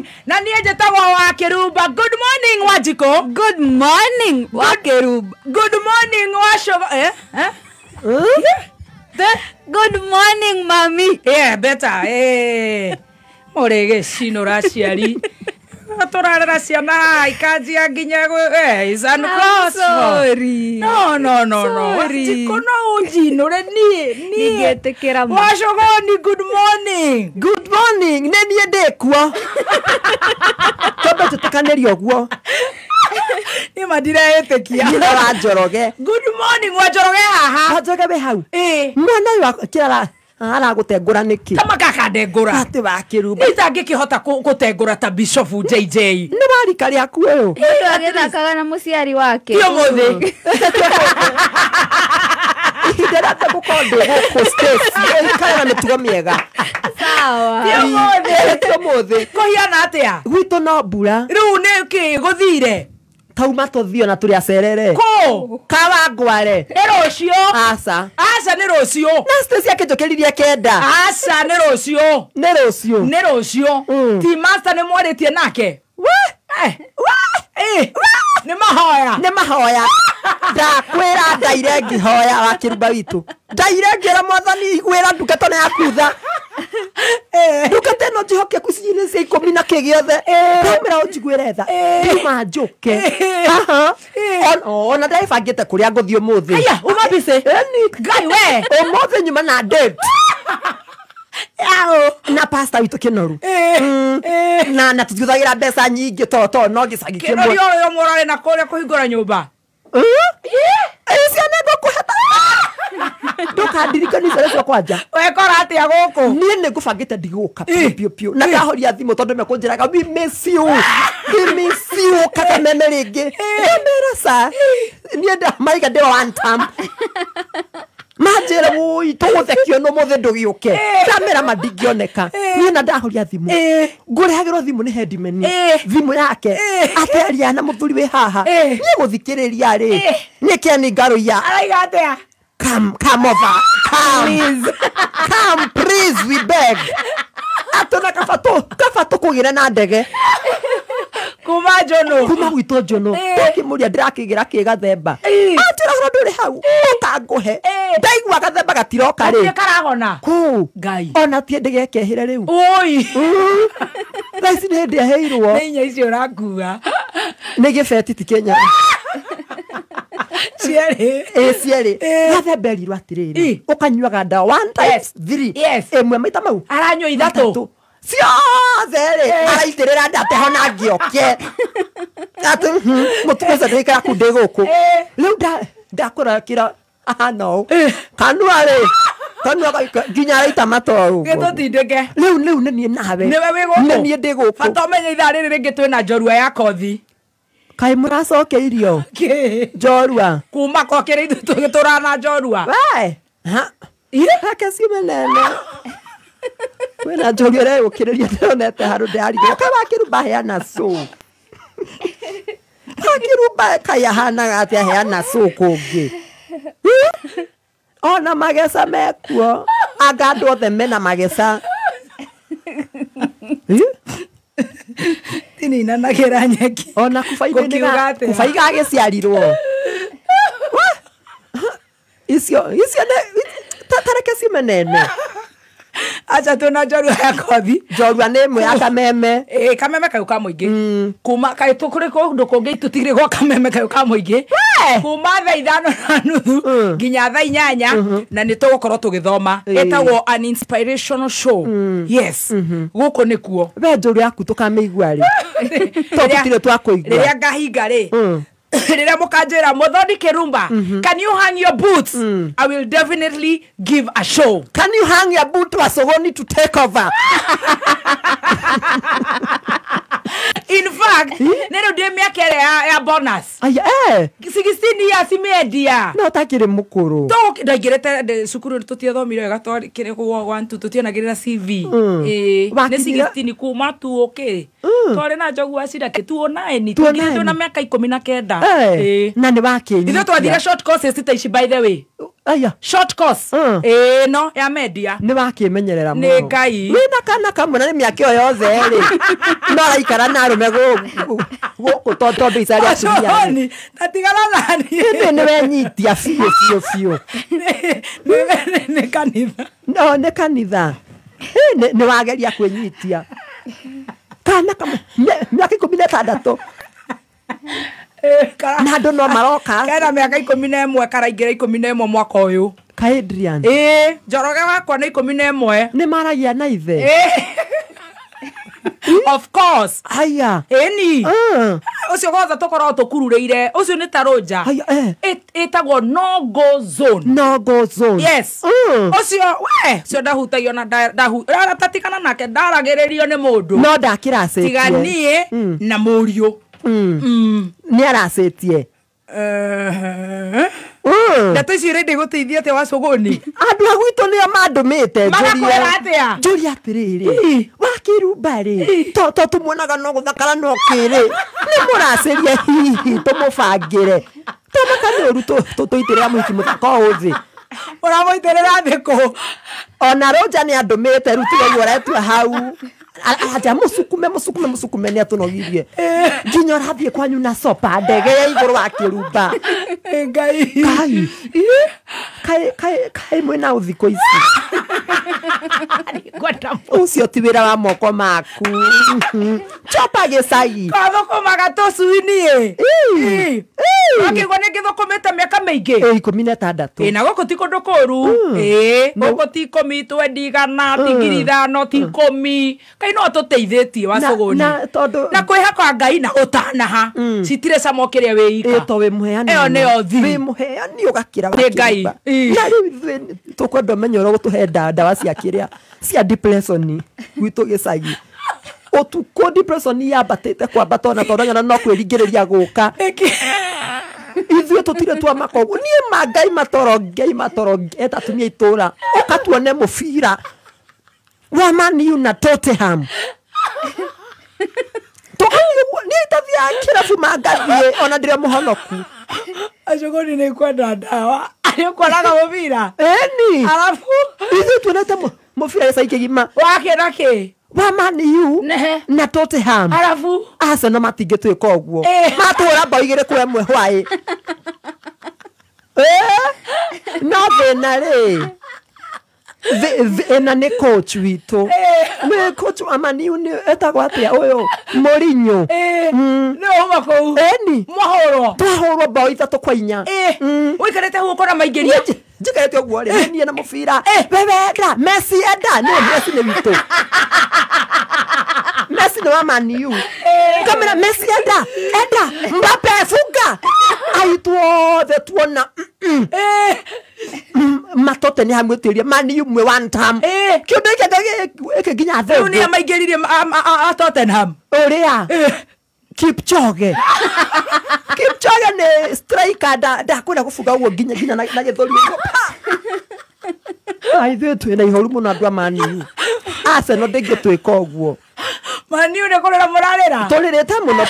Morning. Na niĩ njĩtagwo wa Kĩrumba. Good morning, Wanjikũ. Good morning, Wakeruba. Good morning, Wacogo. Eh? Eh? Good morning, mami. Yeah, better. Eh. Mũrĩ gĩcinũra aciari. Tũrarera ciana ikanjia nginya is uncalled for. Sorry. No, no, no, no. Sorry. Wanjikũ no ũnjinũre niĩ. Niĩ. Ningĩtĩkĩra ma. Wacogoni, good morning. Good morning, nĩ niĩ ndĩkuo. Twambe tũtĩkanĩrie ũguo. Niĩ ma ndireĩtĩkia. Niĩ na Wanjoroge. Good morning, Wanjoroge haha. Wanjoroge wĩ hau. Ĩĩ. Mwana ũyũ kĩrara aragũtengũra nĩkĩ? Kama gakandengũra. Atĩ wa Kĩrumba. Niĩ itangĩkĩhota gũtengũra ta Bishop JJ. Nĩ warika rĩaku ũyũ. Mũndũ agĩthakaga na mũciari wake. Ti ũmũthĩ. Ihinda rĩake gũkorwo ndĩ gũkũ States, ũikare na mĩtugo mĩega. Sawa. Ti ũmũthĩ. Ti ũmũthĩ. Kũhiana atĩa? Gwitũ no mbura. Rĩu nĩ kĩ gũthire? Tauma tũthiĩ ona tũrĩ acerere. Kũ? Kawangware. Nĩ rũciũ. Aca. Aca nĩ rũciũ. Na Stacy akĩnjũkĩririe kenda. Aca nĩ rũciũ. Nĩ rũciũ. Nĩ rũciũ. Ti master nĩ mwarĩtie nake? We. Eh. Eh. Nĩ mahoya. Nĩ mahoya. Ndakwĩra ndaire ngĩhoya wa Kĩrumba witũ. Ndaire ngĩra mwathani iguĩra ndungata ĩno yaku tha. Ndungata ĩno njĩhokeku ciinĩ cia ikũmi na kĩ gĩothe. Ndaumĩra ũnjiguĩre tha. Nduma njũke. Aha. Ona ndĩbangĩte kũrĩa ngũthiĩ ũmũthĩ. Aya, uma busy. Ĩni. Ngai we. Ũmũthĩ nyuma na date. Yao. Na pastor witũ Kĩnoru. Na tũtiũthagĩra mbeca nyingĩ to no gĩcagi kĩmwe. Kĩnoru ũyũ mũrarĩ na kũrĩa kũhingũra nyũmba. Ciana ngũkũheta. Ndũkandirikanie ciana ciakwa kwanja. Wekora atĩa gũkũ? Niĩ nĩ ngũbangĩte ndigũka piũ piũ piũ. Na ndahoria thimũ tondũ mekũnjĩraga we miss you. We miss you kakameme rĩngĩ. Ndamera ca. Niĩ ndamaiga ndĩ one time. Manjĩra wũi tũgũthekio no mũthĩ ndũgĩũke. Ndamera ma ndingĩoneka. Niĩ na ndahoria thimũ. Ngũrehagĩrwo thimũ nĩ headman. Thimũ yake. Atĩaria na mũthuri wĩ haha. Niĩ gũthikĩrĩria rĩ. Niĩ kĩani ngarũiya. Araiga atĩa? Come, come over. Come. Please. Come, please, we beg. Atona kabato kũgĩra na ndege. Kuma Njono. Kuma gwitũ Njono. Ndakĩmũria ndĩrakĩgĩra kĩ gathemba. Atĩra ũhoro ndũrĩ hau. Ũkangũhe. Ndaigua gathemba gatiroka rĩ. Gũtirĩ karagona. Kũu. Ngai. Ona tie ndĩgekehĩre rĩu. Oi. Thaa ici nĩ hĩndĩ aheirwo. Nĩ inya icio ũrakua. Nĩ gĩbeti ti kĩnya. Cierĩ. Cierĩ. Gathemba erirwo atĩrĩrĩ. Ũkanyuaga ndawa 1 times 3. Ĩmwe maita mau. Aranyua ithatũ. Ciothe rĩ. Araitĩrĩra ndatehona ngĩoke. Atĩ mũtumia ũcio ndĩikara kũu ndĩ gũkũ. Rĩu ndakũra kĩra ahana ũũ. Kanua rĩ. Kanua nginya araita mata ũũ. Gĩtũtindĩke. Rĩu nĩ niĩ nawe. Nĩwe wĩ gũkũ. Nĩ niĩ ndĩ gũkũ. Bata ũmenye ithaa rĩrĩ rĩngĩ twĩna njorua ya kothi. Kaĩ mũracokeirio? Kĩ? Njorua. Kuma kwa kĩrĩa ithuĩ tũgĩtũraga na njorua. We. Ha. Reke ciume nene. Kwĩna njorua ĩregũkĩrĩria ndĩronete handũ ndĩrarigwo. Kaĩ Wakĩrumba aheana cũ. Wakĩrumba kaĩ ahanaga atĩa aheana cũ kũngĩ. Ona mageca mekuo. Anga andũ othe mena mageca. Tininanagĩra nyeki. Ona kubaiga agĩciarirwo. Icio nĩ tareke ciume nene. Acha twĩna njorua ya kothi. Njorua nĩ ĩmwe ya kameme. Kameme kayũ ka mũingĩ. Kuma kaĩ tũkũrĩ kũndũ kũngĩ tũtigire gwa kameme kayũ ka mũingĩ. Kuma thaa 5:30 nginya thaa 8 na nĩ tũgũkorwo tũgĩthoma. Ĩtagwo an inspirational show. Yes. Gũkũ nĩkuo. We njorua yaku tũkamĩigua rĩ. Tondũ tũtirĩ twakũigua. Rĩrĩa ngahinga rĩ. Rĩrĩa mũkanjĩra Mũthoni Kĩrumba, can you hang your boots? I will definitely give a show. Can you hang your boot Wasogoni to take over? In fact, nĩ rĩu ndĩ mĩaka ĩrĩa ya bonus. Aya, 16 years imendia. No ũtakĩrĩ mũkũrũ. Ndaingĩrĩte cukuru tũtiathomire wega twarĩ 1 2 tũtionagĩrĩra CV. Nĩ 16 kuma tu okay. Twarĩ na njogu wa cira kĩ 209 tũngĩrĩ twĩna mĩaka 19. Na nĩ wakĩnyita. Ithuĩ twathire short courses ta ici by the way. Aya. Short course. Ĩno ya media. Nĩ wakĩmenyerera mũno. Nĩ Ngai. Wĩna kana kamwe na nĩ mĩaka ĩyo yothe rĩ. No araikara na arũme gũkũ tondũ ica rĩa atumia. Ta tigana nani. Ĩndĩ nĩ wenyitia biũ biũ biũ. Nĩ kanitha. No nĩ kanitha. Nĩ wageria kwĩnyitia. Kana kamwe mĩaka 16. Na andũ no maroka. Kena mĩaka 11 karaingĩra 11 mwaka ũyũ. Ka Adrian. Njoroge wakwa nĩ 11. Nĩ maragia na ithe. Of course. Aya. Ĩni. Ũcio gothe tũkoragwo tũkururĩire. Ũcio nĩ ta rũnja. Ĩtagwo no go zone. No go zone. Yes. Ũcio we, ũcio ndahutagio na tatigana nake ndaragĩrĩrio nĩ mũndũ. No ndakĩracĩtie. Tiga niĩ na mũriũ. Nĩ aracĩtie. Ndeto icio rĩ ndĩgũteithia atĩa Wacũgũni? Andũ a gwitũ nĩo mandũmĩte Marakwĩra atĩa? Njũrie atĩrĩrĩ, wakĩrumba rĩ, to tũmuonaga no gũthakara no kĩrĩ, nĩ mũracĩrie hihi tũmũbangĩre. Tũmaka nĩ ũru tũitĩrĩra mũhiki mũthaka ũũ thĩ. Ũramũitĩrĩra thĩ kũ? Ona Rũnja nĩ andũmĩte rĩu tiga ũguo ũretua hau. Aja mũsukume mũsukume mũsukume nĩ atũnogirie. Nginya ũrathiĩ kwanyu na sopa ndege ya igũrũ wa kĩrumba. Ngai. Kai kai kai mwĩna ũthikũ ici. Ũcio ti wĩra wa moko maku. Chopa gĩcagi. Kathũkũmaga tũcui-inĩ ĩ. Wakĩigua nĩ ngĩthũkũmĩte mĩaka mĩingĩ. 16. Na gũkũ ti kũndũ kũru. Gũkũ ti 10 twendi igana ti 5,000 ti 10. Ngai no atũteithĩtie Wacũgũni. Na kwĩhoka Ngai na ũtanaha. Citirĩ cama ũkĩrĩa wĩ ika. To wĩ mũheani. Ĩyo nĩyo thiri. Wĩ mũheani ũgakĩra Nĩ Ngai. Na rĩu ithuĩ tũkwenda ũmenye ũrĩa ũgũtũhe ndawa cia kĩrĩa cia depression gwitũ gĩcagi. Ũtukũ depression yambatĩte kwambata ona tondũ nyona no kwĩringĩrĩria gũka. Ithuĩ tũtirĩ twamaka ũguo. Niĩ ma Ngai matoro Ngai matoro eta atumia itũra. Ũka tuone mũbira wa Man U na Tottenham. Niĩ itathiaga kĩrabu mangathiĩ ona ndĩrĩ mũhonoku. Wacũgũni nĩ kwenda ndawa. Nĩ ũkuonaga mũbira? Ĩni. Arabu? Ithuĩ tuonete mũbira gĩcagi kĩgima. Wakĩ na kĩ? Wa Man U na Tottenham. Arabu? Arsenal matingĩtwĩka ũguo. Matũhũra bao 2-1 hwaĩ. No thĩna rĩ, thĩna nĩ coach witũ. Nĩ coach wa Man U nĩ etagwo atĩa ũyũ? Mourinho. Nĩ wauma kũu? Ĩni. Mwahũrwo? Twahũrwo bao 3-4. Ũikarĩte hau ũkona maingĩria? Njikarĩte ũguo rĩ, niĩ na mũbira. Wewe enda, Messi enda, nĩ Messi nĩ witũ. Messi nĩ wa Man U. Kamera Messi enda, enda, Mbappe funga. Aitũ othe tuona. Matote nĩ hamwĩtĩrie Man U mwe one time. Kĩũndũ gĩkĩ nginya Rĩu thĩ. nĩ amaingĩririe a Tottenham. Ũrĩa? Kipchoge. Kipchoge nĩ striker ndakwenda gũbunga ũguo nginya na gĩthũri ũguo. Ithuĩ twĩna ihoru mũno andũ a Man U. Arsenal ndĩngĩtwĩka ũguo. Man U nĩ kũrĩra mũrarĩra? Tũrĩrĩte mũno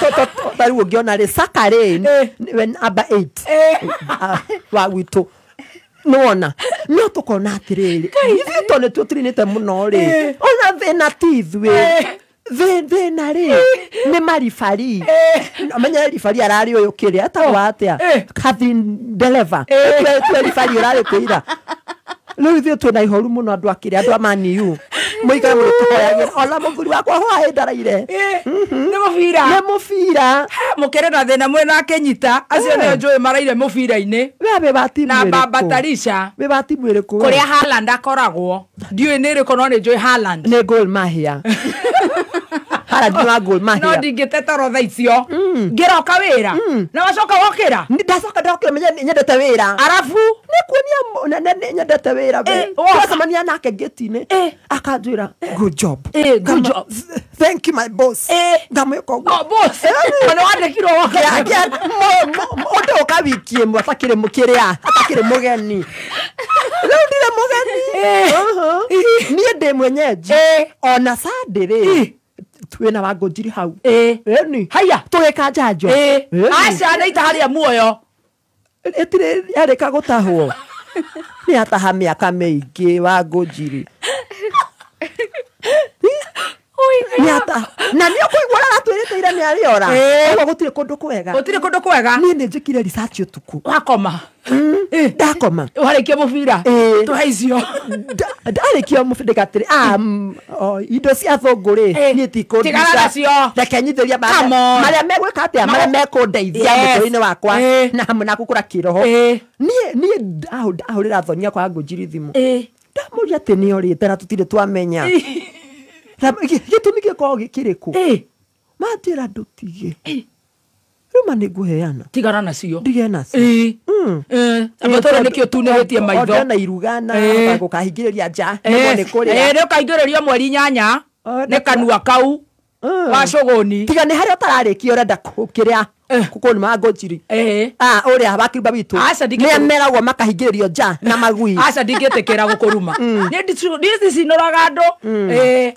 ta rĩu ũngĩona rĩ Saka rĩ nĩwe number 8 wa gwitũ. Nĩwona? No tũkona atĩrĩrĩ, ithuĩ tondũ nĩtuo tũrinĩte mũno rĩ, ona thĩna ti ithuĩ. Thĩna rĩ nĩ maribari. Amenye ribari ararĩ ũyũ kĩrĩa etagwo atĩa? Catherine Deleva. Twe ribari ũrarĩ kwĩira. Rĩu ithuĩ twĩna ihoru mũno andũ a kĩrĩa, andũ a Man U. Mũikare mũno tũhoyagĩra. Ona mũthuri wakwa hwaĩ ndaraire. Nĩ mũbira. Nĩ mũbira. Mũkĩrĩ na thĩna mwĩna akĩnyita. Acio nĩo njũĩ maraire mũbira-inĩ. We wĩ wa timu Na ĩrĩkũ? Baba Tarisha. Wĩ wa timu ĩrĩkũ we? Kũrĩa Haaland akoragwo. Ndiũĩ nĩ ĩrĩkũ no nĩ njũĩ Haaland. Nĩ Gor Mahia. Haaland nĩ wa Gor Mahia. No ndingĩte toro thaa icio. Ngĩroka wĩra. Na wacoka wokĩra? Ndacoka ndokĩra menye nyendete wĩra. Arabu? Nĩ kuonia nyendete wĩra we. Twacemania nake gate-inĩ. Akanjĩra good job. Good job. Thank you my boss. Ngamwĩka ũguo. Oh boss. Ona wandĩkirwo woka. Ũndũ ũka wiki ĩmwe atakĩrĩ mũkĩrĩa, atakĩrĩ mũgeni. Rĩu ndirĩ mũgeni. Niĩ ndĩ mwenyeji. Ona Sunday rĩ, twĩna wa ngũnjiri hau. Ĩni. Haya. Tũgĩka njanjo. Aca nĩ ita harĩa muoyo. Ĩtirĩ yarĩka gũtahwo. Nĩ ataha mĩaka mĩingĩ wa ngũnjiri. Na nĩ ũkũigua aratwĩrĩte ira nĩ arĩora. Ũguo gũtirĩ kũndũ kwega. Gũtirĩ kũndũ kwega. Niĩ nĩ njĩkire research ũtukũ. Wakoma. Ndakoma. Warĩkia mũbira. Tũhe icio. Ndarĩkia mũbira ndĩgatĩrĩ indo cia thũngũ rĩ niĩ tikũndica. Tigana nacio. Reke nyithĩrie marĩa megwĩka atĩa marĩa mekũndeithia mũtũrĩre-inĩ wakwa na hamwe na gũkũra kĩroho. Niĩ ndahũrĩra thonia kwa ngũnjiri thimũ. Ndamũria atĩ nĩ orĩte na tũtirĩ twamenya. Gĩtũmi gĩkoragwo gĩkĩrĩkũ? Manjĩra ndũtige. Rĩu ma nĩngũheana. Tigana nacio. Ndige nacio. Amba tondũ nĩkĩo tunĩhĩtie maitho. Ndĩrona iruga na gũkahingĩrĩria nja. Nĩguo nĩ kũrĩra. Nĩ ũkaingĩrĩrio mweri 8 nĩ kanua kau wa cũgũni. Tiga nĩ harĩa ũtararĩkia ũrenda kĩrĩa kũnuma ngũnjiri. Ũrĩa wa kĩrumba witũ. Nĩ meragwo makahingĩrĩrio nja na magui. Aca ndingĩtĩkĩra gũkũruma. Niĩ ndicinoraga andũ.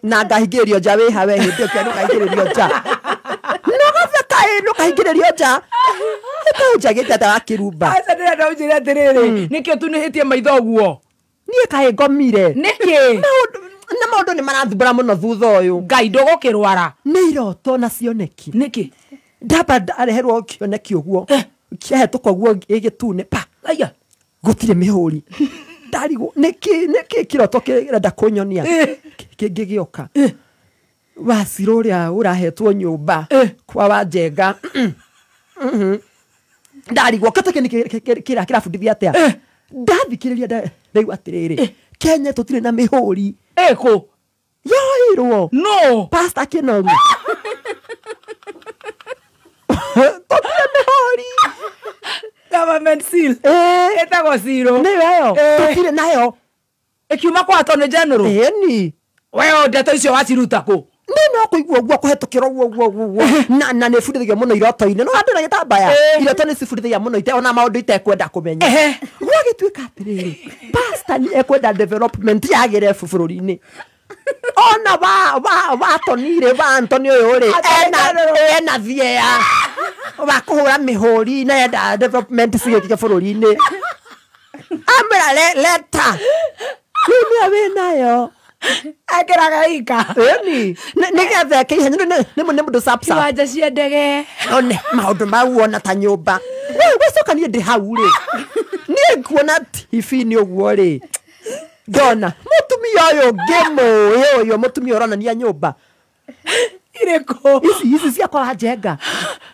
Na ngahingĩrĩrio nja wĩ hawe hĩndĩ ĩyo ndũkahingĩrĩrio nja. Ndũkahingĩrĩrio nja. Ĩkaũnjagĩte ta wa kĩrumba. Aca ndĩrenda ũnjĩre atĩrĩrĩ, nĩkĩo tunĩhĩtie maitho ũguo? Niĩ kaĩ ngomire. Nĩkĩ? Na maũndũ nĩ marathumbũra mũno thutha ũyũ. Ngai ndũgũkĩrwara. Nĩ iroto na cioneki. Nĩkĩ? Ndamba ndareherwo kĩoneki ũguo. Kĩahĩtũka ũguo gĩgĩtune pa. Aya. Gũtirĩ mĩhũri. Ndarigwo nĩkĩ kĩroto kĩrenda kũnyonia kĩngĩgĩũka. Wacirũ ũrĩa ũrahetwo nyũmba kwa Wanjenga. Ndarigwo kĩroto kĩrĩa kĩrabundithia atĩa. Ndathikĩrĩria rĩu atĩrĩrĩ, Kenya tũtirĩ na mĩhũri. Ĩkũ? Yoirwo. No. Pastor Kĩnoru. Tũtirĩ mĩhũri. Government seal. Ĩtagwo zero. Nĩyo ĩyo. Tũtirĩ nayo. Ĩkiuma kwa Attorney General. Ĩni. Wewe ndeto icio waciruta kũ? Nĩ no kũigua ũguo kũhetũkĩra ũguo ũguo ũguo. Na nĩ bundithagia mũno iroto-inĩ. No andũ na gĩtambaya. Iroto nĩ cibundithagia mũno ona maũndũ itekwenda kũmenya. Gwagĩtuĩka atĩrĩrĩ, pastor nĩ ekwenda development yagĩre bũrũri-inĩ. Ona wa Tony rĩ, wa Anthony ũyũ rĩ, ena thieya wa kũhũra mĩhũri na enda development cigĩkĩke bũrũri-inĩ. Amwĩra leta. Rĩu nĩwe wĩnayo. Ekĩraga ika. Ĩni. Nĩgetha eke ihenya nĩ mũndũ sap sap. Iwanja cia ndege. One maũndũ mau ona ta nyũmba. Wecoka niĩ ndĩ hau rĩ. Niĩ nguona TV-inĩ ũguo rĩ. Ndona mũtumia ũyũ ngĩmũĩ ũyũ mũtumia ũronania nyũmba. Irĩkũ? Ici cia kwa Wanjenga.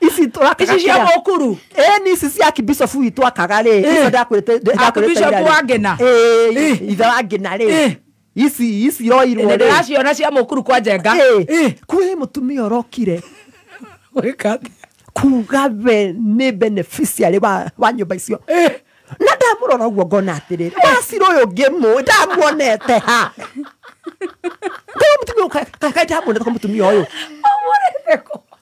Ici tũrakaga. Ici cia Mũkuru. Ĩni ici cia Archbishop witũ akaga rĩ. Icio ndakwĩrĩte Archbishop wa Ngĩna. Ithe wa Ngĩna rĩ. Ici iroirwo rĩ. Ndĩraciona cia Mũkuru kwa Njenga. Kwĩ mũtumia ũrokire. Gwĩka atĩa? Kuga we nĩ beneficiary wa nyũmba icio. Na ndamũrora ũguo ngona atĩrĩrĩ, wacirũ ũyũ ngĩmũĩ ndamuonete ha. Ngona mũtumia ũyũ kaĩ ndamuonete kwa mũtumia ũyũ.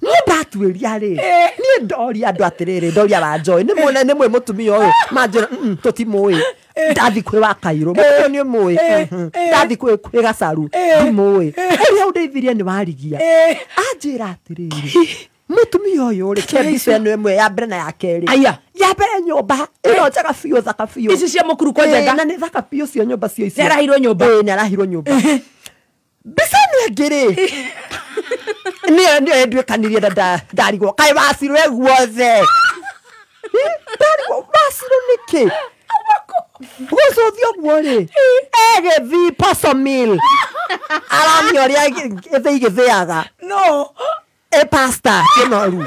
Niĩ ndatuĩria rĩ, niĩ ndoria andũ atĩrĩrĩ, ndoria Wanjoĩ, nĩ mũĩ mũtumia ũyũ, manjĩra tũtimũĩ. Ndathi kwĩ wa Kairũ, mũtumia nĩ mũĩ. Ndathi kwĩ Gacaru, ndimũĩ. Ũrĩa ũndeithirie nĩ warigia. Anjĩra atĩrĩrĩ, mũtumia ũyũ rĩ, ke mbica ĩno ĩmwe ya mbere na ya kerĩ. Aya. Ya mbere nyũmba ĩno njega biũ, thaka biũ. Ici cia Mũkuru kwa Njenga. Na nĩ thaka biũ cio nyũmba cio icio. Nĩ arahirwo nyũmba. Nĩ arahirwo nyũmba. Mbica ĩno ĩngĩ rĩ, nĩyo ĩnduĩkanirie na ndarigwo kaĩ wacirũ e guothe. Ndarigwo wacirũ nĩkĩ? Gũcũthia ũguo rĩ, egĩthiĩ posho mill. Aronio ũrĩa gĩthĩi gĩthĩaga. No. Pastor Kĩnoru.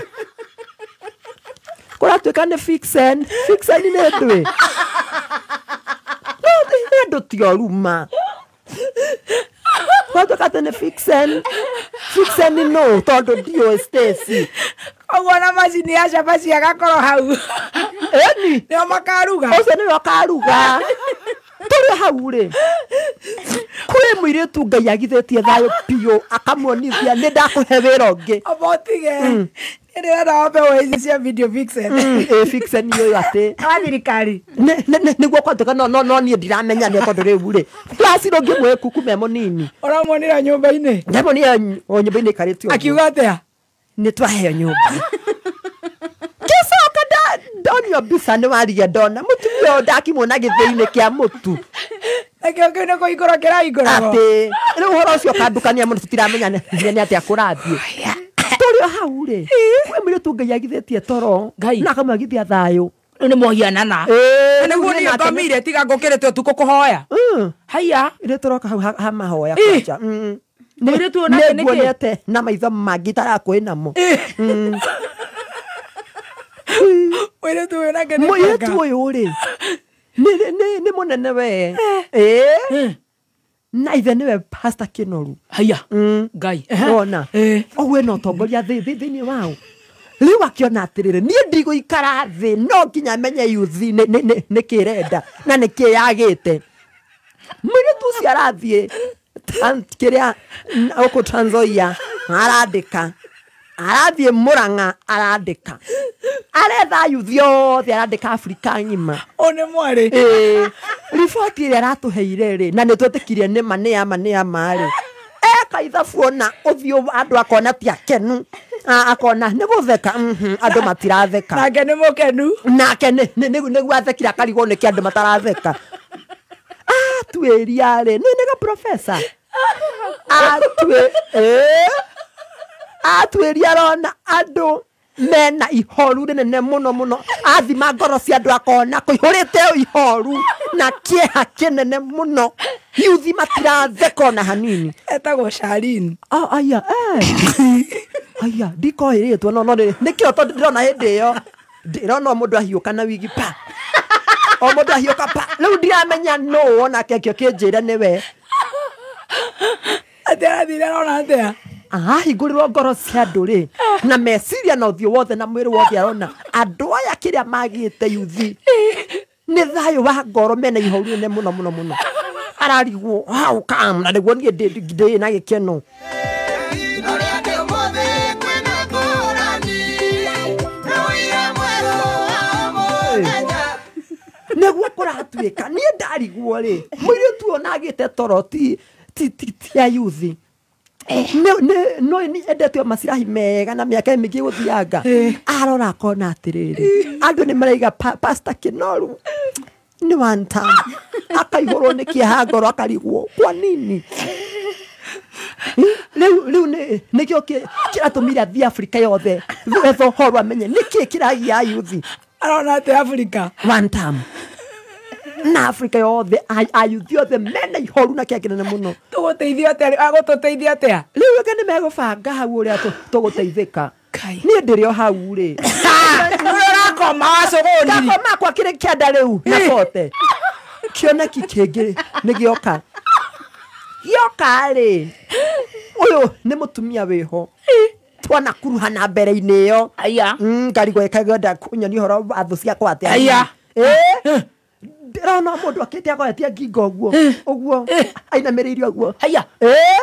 Kũratuĩka nĩ fixen. Fixen nĩ ndwĩ. No, nĩ andũ ti oru ma. Kũratuĩka atĩ nĩ fixen. Fixen no, tondũ ndiũĩ Stacy. Koguo na macini ya cabaci agakorwo hau. Ĩni. Nĩo makaruga. Ũcio nĩwe ũkaruga. Tũrĩ hau rĩ, kwĩ mũirĩtu Ngai agithĩtie thayũ biũ akamuonithia nĩ ndakũhe wĩra ũngĩ. Amba ũtige. Niĩ ndĩrenda wambe woe ici cia video vixen. Vixen ũyũ atĩ. Wa thirikari. Nĩguo kwatuĩka no niĩ ndiramenya nĩ tondũ rĩu rĩ, wacirũ ngĩmũĩ kuku me mũnini. Ũramuonire nyũmba-inĩ? Ndamuonire nyũmba-inĩ ĩikarĩte ũguo. Akiuga atĩa? Nĩ twaheo nyũmba. Ngĩcoka ndonio mbica nĩ warigia ndona mũtumia Mũtumia ndakimwona gĩthĩinĩ kĩa mũtu. Nakĩo kĩu nĩ kũhingũrwo kĩrahingũragwo. Atĩ rĩu ũhoro ũcio ũkandukania mũno tũtiramenya nĩ atĩa kũrathiĩ. Tũrĩ o hau rĩ, kwĩ mũirĩtu Ngai agithĩtie toro na akamwagithia thayũ. Rĩu nĩ mwahianana. Nĩguo niĩ ngomire tiga ngũkĩrĩte ũtukũ kũhoya. Haiya. Rĩu tũroka hau ha mahoya kwanja. Mũirĩtu ũyũ nake nĩkĩ? Nĩnguonete na maitho mangĩ itarakũĩ namo. Mũirĩtu ũyũ nake nĩ Mũirĩtu ũyũ rĩ nĩ mũnene we. Na ithe nĩwe Pastor Kinoru. Haiya. Ngai. Wona. Ũguo ena ũtongoria thĩinĩ wao. Rĩu akĩona atĩrĩrĩ, niĩ ndigũikara thĩ no nginya menye yuthi nĩkĩ ĩrenda na nĩkĩ yagĩte. Mũirĩtu ũcio arathiĩ kĩrĩa gũkũ Trans Nzoia arandĩka, arathiĩ Murang'a arandĩka, aretha yuthi othe arandĩka Afrika ng'ima. Ũyũ nĩ mwarĩ. Riboti ĩrĩa aratũheire rĩ, na nĩ twetĩkirie nĩ ma nĩ ya ma nĩ ya ma rĩ, eka ithabu ona ũthiũ andũ akona ti akenu, akona nĩ gũtheka, andũ matiratheka. Nake nĩ mũkenu. Nake nĩguo athekire akarigwo nĩkĩ andũ mataratheka. Atuĩria rĩ, nĩ ga professor. Atuĩria arona andũ mena ihoru rĩnene mũno mũno, athima ngoro cia andũ akona kũihũrĩte ihoru na kĩeha kĩnene mũno. Yuthi matiratheka ona hanini. Etagwo Charlene. Aya, aya, ndikoĩ rĩtwa no nĩkĩo tondũ ndĩrona hĩndĩ ĩyo ndĩrona o mũndũ ahiũka na wigi pa, o mũndũ ahiũka pa, rĩu ndiramenya nũ onake kĩo kĩnjĩre nĩwe. Atĩ arathire arona atĩa? Ahingũrĩrwo ngoro cia andũ rĩ, na meciria na ũthiũ wothe na mwĩrĩ wothe arona andũ aya kĩrĩa magĩte yuthi nĩ thayũ wa ngoro, mena ihoru rĩnene mũno mũno mũno. Ararigwo how come, na nĩguo niĩ ndĩ na gĩkeno. Nĩguo kũratuĩka niĩ ndarigwo rĩ, mũirĩtu ona agĩte toro ti ya yuthi. No nĩ endete macirahi mega na mĩaka mĩingĩ gũthianga. Arora akona atĩrĩrĩ, andũ nĩ maraiga Pastor Kinoru nĩ one time. Akaihũrwo nĩ kĩeha ngoro akarigwo kwa nini. Rĩu nĩkĩo kĩratũmire athiĩ Afrika yothe gwetha ũhoro amenye nĩkĩ kĩragia yuthi. Arona atĩ Afrika one time na Afrika yothe ayuthi othe mena ihoru na kĩeha kĩnene mũno. Tũgũteithio atĩa? Agũtũteithia atĩa? Rĩu anga nĩ megũbanga hau ũrĩa tũgũteithĩka. Niĩ ndĩrĩ o hau rĩ. Ũrakoma wacũgũni. Ndakoma kwa kĩrĩ kĩanda rĩu na bote. Kĩoneki kĩngĩ nĩ gĩoka. Gĩoka rĩ, ũyũ nĩ mũtumia wĩho. Twanakuruhana mbere-inĩ ĩyo. Aya. Ngarigwo ĩkagenda kũnyonia ũhoro wa thũ ciakwa atĩa. Aya. Ndĩrona mũndũ akĩte agoetie ngingo ũguo, ũguo ainamĩrĩirie ũguo. Haiya.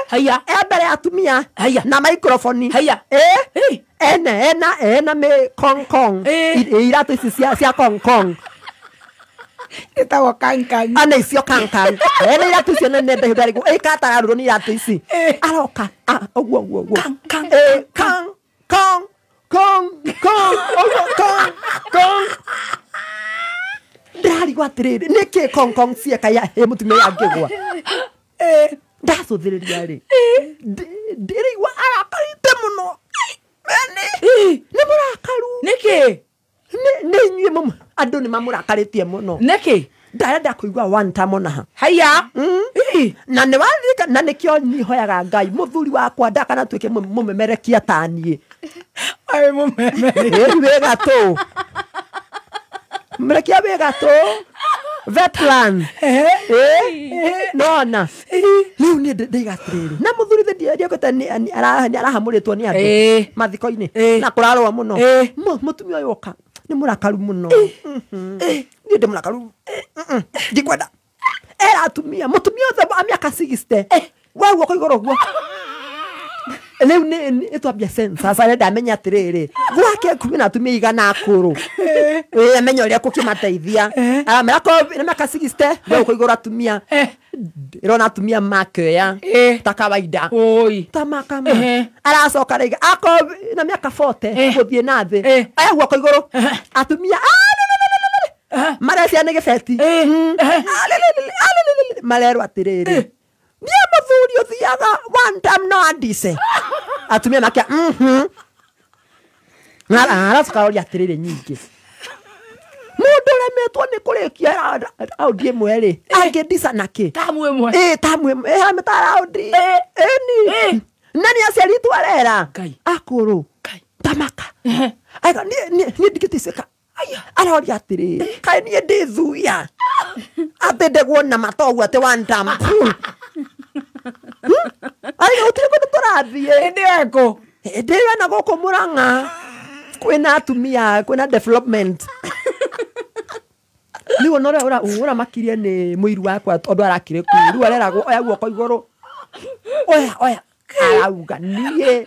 Haiya. E mbere ya atumia. Haiya. Na microphone. Haiya. Ena me kong kong. Iratũ ici cia kong kong. Ĩtagwo kang kang. Ana icio kang kang. Ena iratũ icio nene ndaihu ndarigwo. Ĩkatararũrwo nĩ iratũ ici. Aroka. Ũguo ũguo ũguo. Kang kang. Kang kong kong kong ũguo kong kong. Ndĩrarigwo atĩrĩrĩ, nĩkĩ kong kong cieka ya mũtumia angĩgwa? Ndacũthĩrĩria rĩ, ndĩraigua arakarĩte mũno. Nĩ mũrakaru. Nĩkĩ? Nĩ inyuĩ andũ nĩ mamũrakarĩtie mũno. Nĩkĩ? Ndarenda kũigua one time ona ha. Haiya. Na nĩ wathika, na nĩkĩo niĩ hoyaga Ngai mũthuri wakwa ndakanatuĩke mũmemerekia ta niĩ. Aĩ mũmemerekia. Wĩ gatũ. Mrekia wĩ gatũ. Vetlan. Nona. Rĩu niĩ ndĩiga atĩrĩrĩ, na mũthuri ndiokĩte nĩ arahamũrĩtwo nĩ andũ mathiko-inĩ na kũrarũa mũno. Mũtumia ũyũ oka nĩ mũrakaru mũno. Niĩ ndĩ mũrakaru. Ndikwenda. Era atumia, mũtumia othe wa mĩaka 60. Wa guoko igũrũ ũguo. Rĩu nĩ twambia census, arenda amenye atĩrĩrĩ, gwake kwĩna atumia igana akũrũ. Amenye ũrĩa kũkĩmateithia. Aramera korwo nĩ mĩaka 60, we guoko igũrũ atumia. Ĩrona atumia makĩoya ta kawaida. Ta makama. Aracoka rĩngĩ, akorwo na mĩaka 40 gũthiĩ na thĩ. Aya guoko igũrũ. Atumia, Marecia nĩ gĩbeti. Alelele, marerwo atĩrĩrĩ, niĩ mũthuri ũthiaga one time no andice. Atumia makia aracoka aroria atĩrĩrĩ nyingĩ, mũndũ ũremetwo nĩ kũrĩkia raundi ĩmwe rĩ, angĩndica nakĩ? Tamu ĩmwe. Ĩ tamu ĩmwe ĩhame ta raundi ĩni na nĩ aciari twarera Ngai. akũrũ Ngai. tamaka aiga niĩ ndingĩticĩka. Aroria atĩrĩrĩ, kaĩ niĩ ndĩ thuya atĩ ndegwo na matoguo atĩ one time? Aiga gũtirĩ kũndũ tũrathiĩ. Ĩndĩ eko. Hĩndĩ ĩyo na gũkũ Mũrang'a kwĩna atumia, kwĩna development. Rĩu ona ũrĩa ũramakirie nĩ mũiru wakwa tondũ arakire kuu, rĩu areragwo oya guoko igũrũ, oya oya, arauga niĩ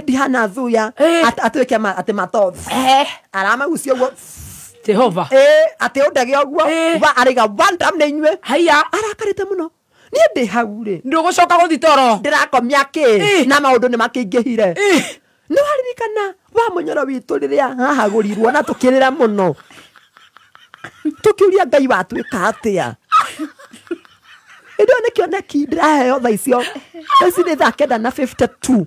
ndihana thuya atuĩke atĩ matoth aramagucia ũguo. Jehova. Atĩ ũndege ũguo wa araiga one time nĩ inyuĩ. Haiya. Arakarĩte mũno. Niĩ ndĩ hau rĩ, ndũgũcoka gũthi toro. Ndĩrakomia kĩ na maũndũ nĩ makĩingĩhire. Nĩ waririkana wa mũnyoro witũ rĩrĩa hahagũrirwo na tũkĩrĩra mũno, tũkĩũria Ngai watuĩka atĩa? Ĩndĩ ĩyo nĩ kĩoneki ndĩraheo thaa icio. Thaa ici nĩ thaa 9:52.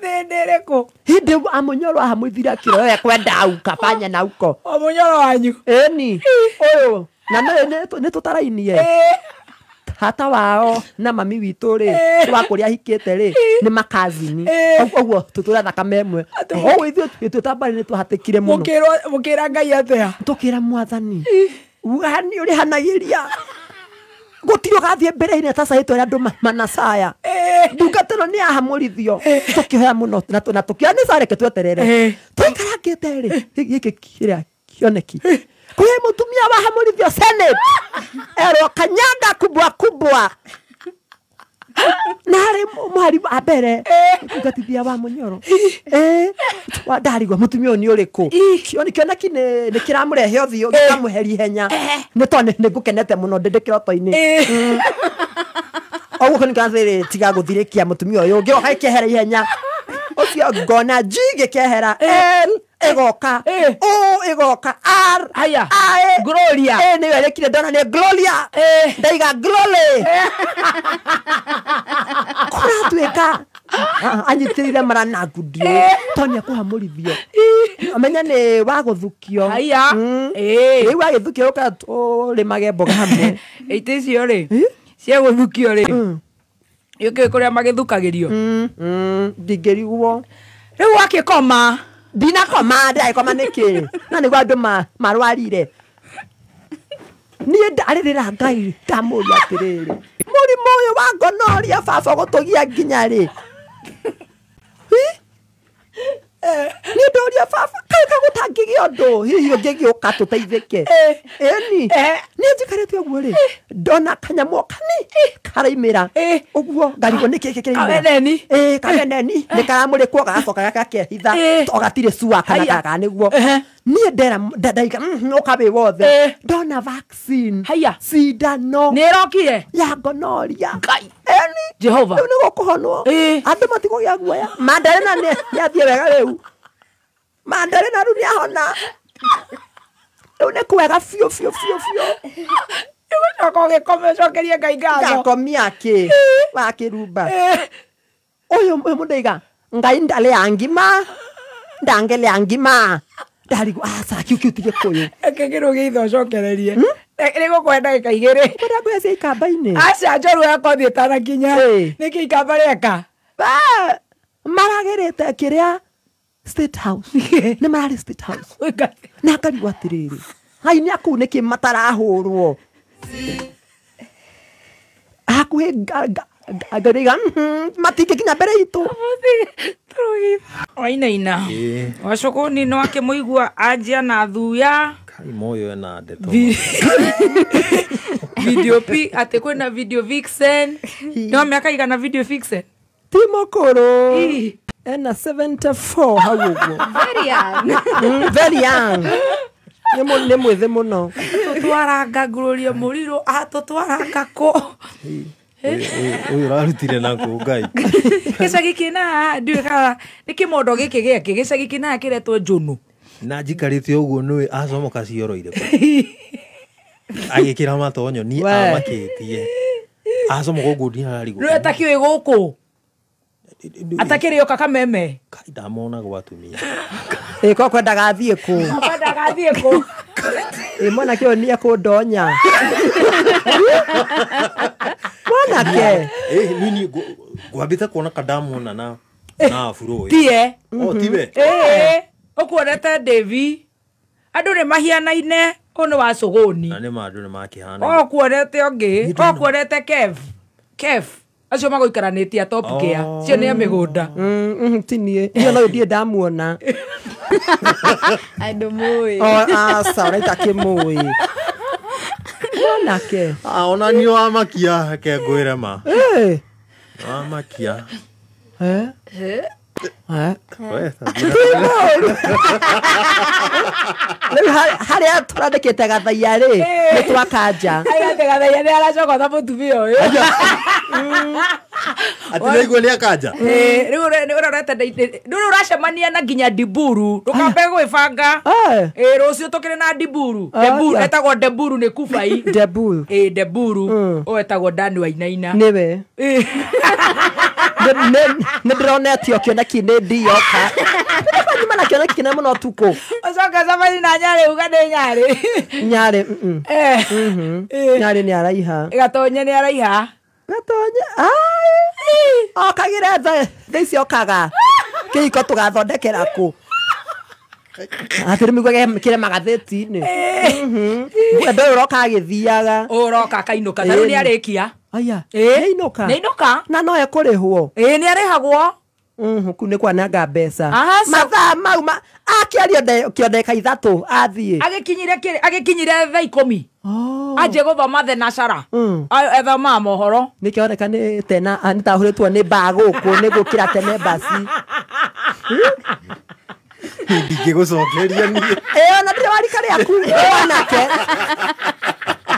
Thĩndĩ ĩrĩkũ? Hĩndĩ wa mũnyoro ahamũithire akĩrwo we kwenda auka fanya na uko. O mũnyoro wanyu. Ĩni ũyũ na nĩ tũtarainie hata wao na mami witũ rĩ, wa kũrĩa ahikĩte rĩ, nĩ makazini ũguo tũtũra thakame ĩmwe. Ũguo ithuĩ twĩ ta mbarĩ nĩ twahatĩkire mũno. Mũkĩra Ngai atĩa? Tũkĩra mwathani uga nĩ ũrĩhanagĩria, gũtirĩ ũgathiĩ mbere-inĩ atacahĩtwo arĩa andũ manacaya. Ndungata ĩno nĩ yahamũrithio, tũkĩhoya mũno na tũkĩoya nĩ careke tweterere tũikarangĩte rĩ, gĩkĩ kĩrĩa kĩoneki kwĩ mũtumia wahamũrithio senate erwo kanyanga kubwa kubwa na harĩ mũhari wa mbere ngatithia wa mũnyoro ndarigwo mũtumia ũyũ nĩ ũrĩkũ. Kĩoneki nĩ kĩramũrehe ũthiũ gĩkamũhe ihenya nĩ tondũ nĩ ngũkenete mũno ndĩ kĩroto-inĩ. Ũguo kĩoneki atĩrĩ, tiga gũthirĩkia mũtumia ũyũ ũngĩ gĩkĩehera ihenya ũcio ngona G gĩkĩehera, L ĩgoka, O ĩgoka, R Haya. I Gloria. Nĩyo ĩrĩkire ndona nĩ Gloria. Ndaiga Glory kũratuĩka anyitĩrĩire mara na ngudio tondũ nĩ ekũhamũrithio amenya nĩ wa gũthukio. Haya. Rĩu agĩthukio ũka tũrĩmage mboga hamwe. Ite icio rĩ cia gũthukio rĩ, yũkĩ kũrĩa magĩthukagĩrio. Ndingĩrigwo. Rĩu wakĩkoma? Ndinakoma, ndĩragĩkoma nĩkĩ na nĩguo andũ marwarire. Niĩ ndarĩrĩra Ngai ndamũria atĩrĩrĩ, mũrimũ ũyũ wa gonorrhea baba ũgũtũgia nginya rĩ? Niĩ ndoria baba kaĩ gũtangĩgĩa ũndũ hihi ũngĩgĩũka tũteithĩke? Ĩni niĩ njikarĩte ũguo rĩ, ndona kanyamũ kani karaimĩra ũguo ngarigwo nĩkĩ gĩkĩ kĩraimĩra. Kaveneni. Kaveneni nĩ karamũrĩkwo gagacoka gakehitha to gatirĩ cua kana gaka nĩguo. Niĩ ndera ndaiga ũka wĩ wothe ndona vaccine. Haya. Cindano nĩ ĩrokire ya gonorrhea. Ngai. Ĩni Jehova. Rĩu nĩ gũkũhonwo andũ matikũgĩa guoya. Mandarĩna nĩ athiĩ wega rĩu, Mandarĩna rĩu nĩ ahona, rĩu nĩ kwega biũ biũ biũ biũ. Ũgũcoka ũgĩkoma ũcokerie Ngai ngatho. Ngakomia kĩ wa kĩrumba ũyũ mũndũ aiga Ngai ndarĩa ngima ndangelea ngima ndarigwo aca kiu kiu ti gĩkũyũ. Reke kĩrũgĩ ithe ũcokererie rĩgũkũhe ndagĩka igĩrĩ. Kwenda ngũya cia ikamba-inĩ. Aca njorua yakwa thiĩ ĩtanakinya. Nĩkĩ ikamba rĩeka? Maragĩrĩte kĩrĩa State House. Nĩ mararĩ State House. Na ngarigwo atĩrĩrĩ, aini a kũu nĩkĩ matarahũrwo hakuhĩ ngariga matingĩkinya mbere itũ. Wainaina wacũkũni no akĩmũigua anjia na thuya. Kai moyo ena ndeto. Video pi atĩ kwĩna video vixen. No mĩaka igana video vixen? Ti mũkũrũ, ena 74 hau ũguo. Very young. Very young. Nĩ mwĩthĩ mũno. Tũtwaranga Gloria mũrirũ atũtwaranga kũ? Ũyũ ũrarutire na kũ Ngai? Gĩcagi kĩna ndiũĩ kana nĩ kĩmondo gĩkĩ gĩake, gĩcagi kĩna kĩretwo Njũnũ. Na njikarĩte ũguo nĩwe acomoka cioroire agĩkĩra matonyo ni amakĩtie acomoka ũguo ndinararigwo rĩu atakĩũĩ gũkũ atakĩrĩ oka kameme kai ndamona gwa atumia ĩ ko kwendaga athiĩ kũ kwendaga athiĩ kũ ĩ mwanake ũyũ nĩ ekũndonya mwanake ĩ nini ngwambĩte kuona kandamwona na afuro tie o tiwe ĩ ũkuonete Devi andũ nĩ mahianaine ũyũ nĩ wa cũgũni na nĩ ma andũ nĩ makĩhana ũkuonete ũngĩ ũkuonete Kev acio magũikaranĩtie top gear cio nĩ a mĩgũnda ti niĩ iyo no ndiĩ ndamuona andũ mũĩ aca ũraita kĩmũĩ mwanake ona niĩ wamakia reke ngwĩre ma wamakia rĩu harĩa tũrandĩkĩte gathaiya rĩ nĩ twakanja gathaia nĩ aracokotha mũtumia ũyũ atĩ nĩaigua nĩ akanja rĩu ũrorete rĩu ũracemania na nginya Diburu ndũkambe gwĩbanga rũciũ tũkĩrĩ na Diburu etagwo Deburu nĩ kubai Deburu Deburu ũyũ etagwo Dani Wainaina nĩwe nĩ ndĩronetio kĩoneki nĩ ndioka nyuma na kĩoneki kĩnene mũno ũtukũ ũcoke ũcemanie na Nyarĩ uga nĩ Nyarĩ Nyarĩ Nyarĩ nĩ araiha Gatonye nĩ araiha Gatonye okagĩre thaa ici okaga kĩhiko tũgathondekera kũ atĩ rĩmĩigua kĩre magathĩti-inĩ wendo ũyũ ũroka agĩthiaga ũroka akainũka ta rĩu nĩ arĩkia aya nĩainũka nĩainũka na no ekũrĩhwo ĩĩ nĩ arĩhagwo kuu nĩ kwananga mbeca mathaa mau akĩario kĩondeka ithatũ athiĩ agĩkinyire thaa ikũmi anjie gũthoma thenacera ethomaga mohoro nĩkĩoneka nĩ tena nĩtahũrĩtwo nĩ mbaa gũkũ nĩ gũkĩra tene mbasi ndingĩgũcokeria niĩ ĩĩ ona ndirĩ wa rika rĩaku mwanake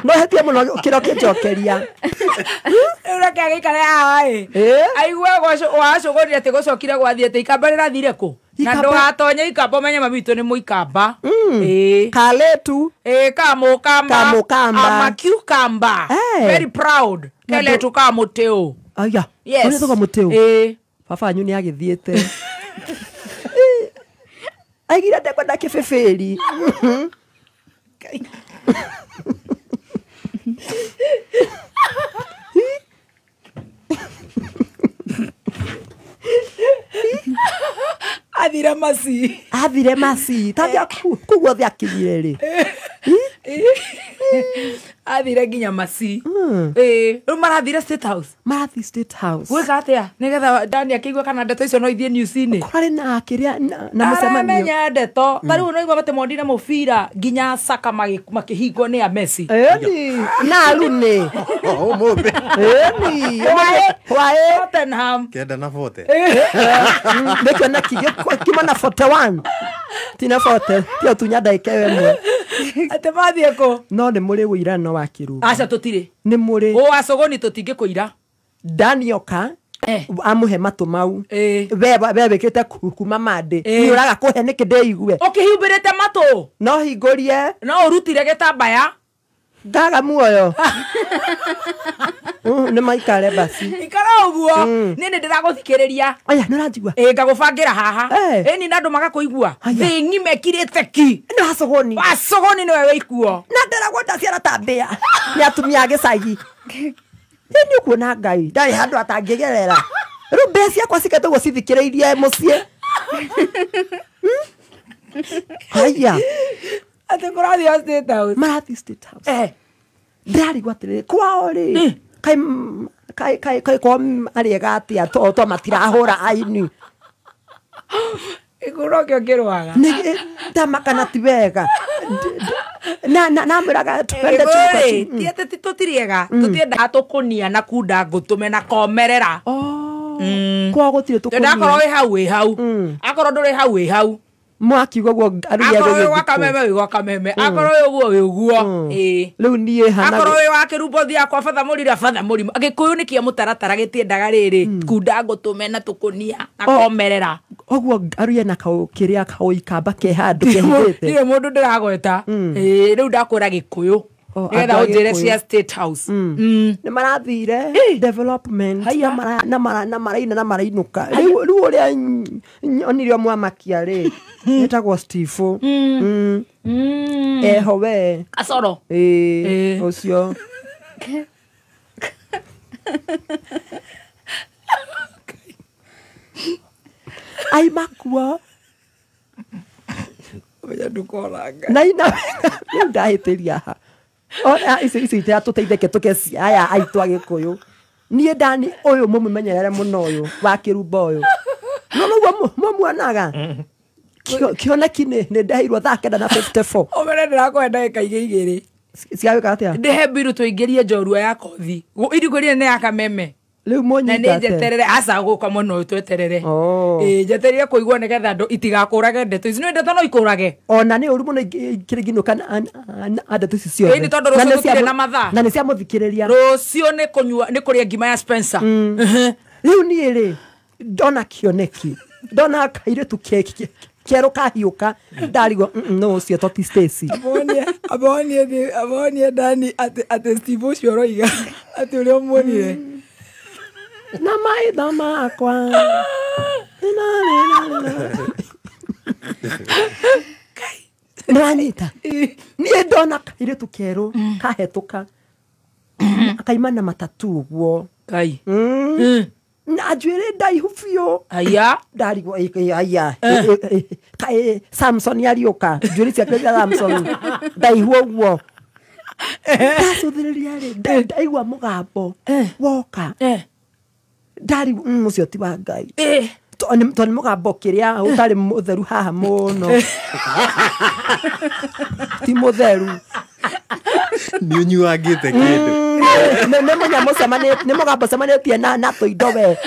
no hetie mũno kĩro kĩnjokeria rĩu reke agĩikare haha ĩ aigue wacũgũrire atĩ gũcokire gwathiĩ atĩ ikamba rĩrathire kũ na ndũgatonye ikamba ũmenye mami witũ nĩ mũikamba kaletu kamũkamba ama cucumber very proud keletu ka mũtĩũ aya yes mũtĩũ baba wanyu nĩ agĩthiĩte aigire ndekwenda kĩbĩbĩri athire maci athire maci tathia kũu guothe akinyire rĩ athire nginya maci rĩu marathire State House marathi State House gwĩka atĩa nĩgetha Dani akĩigua kana ndeto icio no ithiĩ news-inĩ kũrarĩ na kĩrĩa na mũcemanio aramenya ndeto ta rĩu noigua atĩ mondire mũbira nginya Saka makĩhingwo nĩ a Messi ĩni na Rooney ũmũthĩ ĩni hwaĩ Tottenham 9 na 40 nĩ kĩoneki kiuma na 41 tina 40 tio tunya ndagĩka ĩyo ĩmwe atĩ mathiĩ kũ no nĩ mũrĩ wĩirano wa kĩrunga aca tũtirĩ nĩ mũrĩ wacũgũni tũtingĩkũira Danioka amũhe matũ mau we wĩkĩte kuma mandĩ nĩ ũraga kũhe nĩkĩ ndĩigue ũkĩhumbĩrĩte matũ no hingũrie no ũrutire gĩtambaya ndaga muoyo nĩ maikare basi ikara ũguo niĩ nĩ ndĩragũthikĩrĩria aya nĩ ũranjigua ĩ ngagũbangĩra haha ĩni na andũ magakũigua thĩ ng'ima ĩkirĩte ki nĩ wacũgũni wacũgũni nĩwe wĩikuo na ndĩragwo ndaciara ta mbĩa nĩ atumia a gĩcagi ĩ nĩ ũkuona Ngai ndarĩ handũ atangĩgerera rĩu mbĩa ciakwa cikete ũguo cithikĩrĩirie mũciĩ haya atĩ kũrathiĩ State House marathiĩ State House ndĩrarigwo atĩrĩrĩ kwao rĩ kai ko arĩega atĩa to matirahũra aini gĩkũro kĩo kĩrwaga ndamakana ti wega namwĩraga twende ti atĩ tũtiriega tũtiendaga tũkũnia na kunda ngũtũme na komerera kwao gũtirĩ tũkũnia akorwo wĩ hau wĩ hau akorwo ndũrĩ hau wĩ hau Mwakiuga guo aruya Akorwo wĩ gwa Kameme wĩ gwa Kameme, akorwo wĩ ũguo wĩ ũguo. Ĩĩ. Rĩu niĩ hana Akorwo wĩ wa Kĩrumbo thiaga kwa Batha Mũrira, Batha Mũrima. Gĩkũyũ nĩ kĩa mũtaratara, gĩtiendaga rĩrĩ kunda ngũtũme na tũkũnia na komerera. Ũguo aruya na kau kĩrĩa kau ikamba ke handũ kehithĩte. Ndirĩ mũndũ ndĩragweta. Ĩĩ, rĩu ndakwĩra Gĩkũyũ. Nĩgetha ũnjĩre cia State House. Nĩ marathire development na maraina na marainũka. Rĩu ũrĩa nyonire mwamakia rĩ etagwo Steve. Eho we. Kasoro. Ĩĩ, ũcio. Ai makuo. Na ina rĩu ndahĩtĩria ha. Ona ici ici tũteithĩke tũke aya aitũ a Gĩkũyũ. Niĩ ndani ũyũ mũmũmenyerere mũno ũyũ wa Kĩrumba ũyũ. No nĩguo mũmuonaga. Kĩoneki nĩ ndeheirwo thaa 9:54. Ũmere ndĩrakũhe ndagĩka igĩrĩ. Ciagwĩka atĩa? Ndĩhe mbiru tũingĩrie njorua ya kothi. Irigũ rĩrĩ nĩ ya Kameme. Rĩu mũnyita Na nĩ njeterere aca gũka mũno tweterere. Ĩĩ, njetereire kũigua nĩgetha andũ itigakũrage ndeto ici. Nĩ ndeto no ikũrage. Ona nĩ ũru mũno ikĩrĩginũka na ndeto ici ciothe. Ĩĩ, nĩ tondũ rũciũ gũtirĩ na mathaa. Na nĩ cia mũthikĩrĩria. Rũciũ nĩ kũnyua, nĩ kũrĩa ngima ya Spencer. Rĩu niĩ rĩ ndona kĩoneki, ndona kairĩtu kerũ kahiũka, ndarigwo no ũcio to ti Stacy. Abonie Dani atĩ Steve ũcio ũroiga atĩ ũrĩa ũmuonire. Na maitho makwa. Nĩwanyita? Niĩ ndona kairĩtu kerũ kahetũka akaima na matatu ũguo. Kai. Na njuĩrĩ ndaihu biũ. Aya. Ndarigwo aya. Kaĩ Samson ariũka. Njuĩrĩ ciake cia Samson ndaihu ũguo. Ndacũthĩrĩria rĩ ndaigua mũgambo woka. Ndari ũcio ti wa Ngai. Tondũ nĩ mũgambo kĩrĩa ũtarĩ mũtheru haha mũno. Ti mũtheru. Nĩ ũnyuangĩte kĩndũ. Nĩ mũnyamũ nĩ mũgambo ũcemanĩtie na tũindo we.